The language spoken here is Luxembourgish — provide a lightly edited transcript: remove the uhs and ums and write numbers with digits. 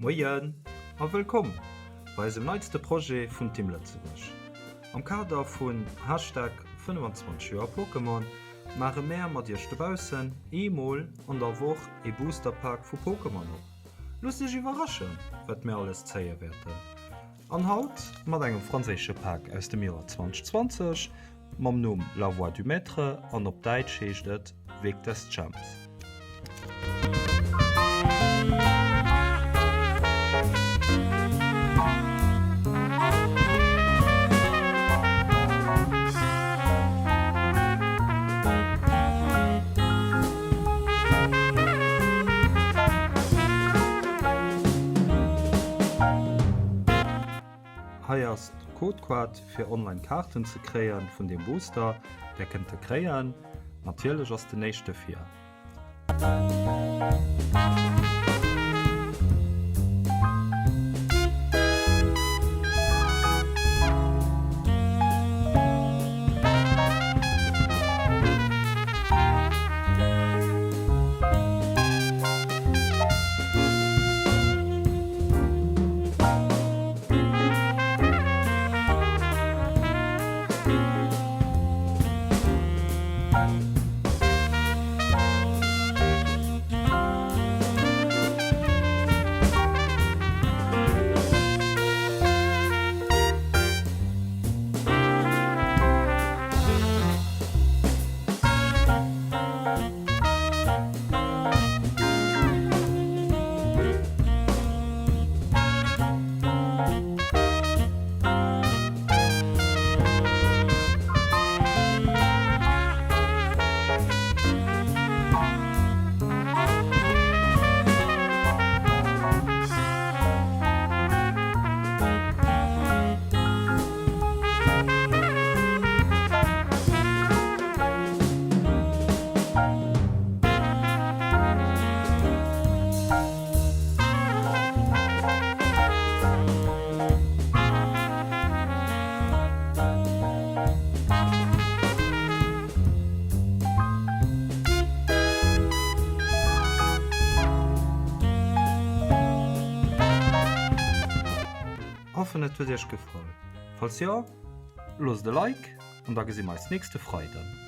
Moien a wëllkomm bei eisem neitste Projet vun Team Lëtzebuerg. Am Kader vun Hashtag 25 Joer Pokémon maache mär mat iech dobaussen eemol an der Woch ee Booster Pak vu Pokémon op. Loosst iech iwwerraschen, wat mär alles zéie wäerten. An haut mat engem franséische Pak aus dem Joer 2020 mam Numm La Voix du Maître an op Däitsch heescht et Weg des Champs. Hei ass d'Codekaart fir online Kaarten ze kréien vun deem Booster. Där kënnt der kréien. Natierlech ass den éischte fir. Hoffen et huet iech gefall. Falls jo, loosst e Like an da gesi mer eis nächste Freiden.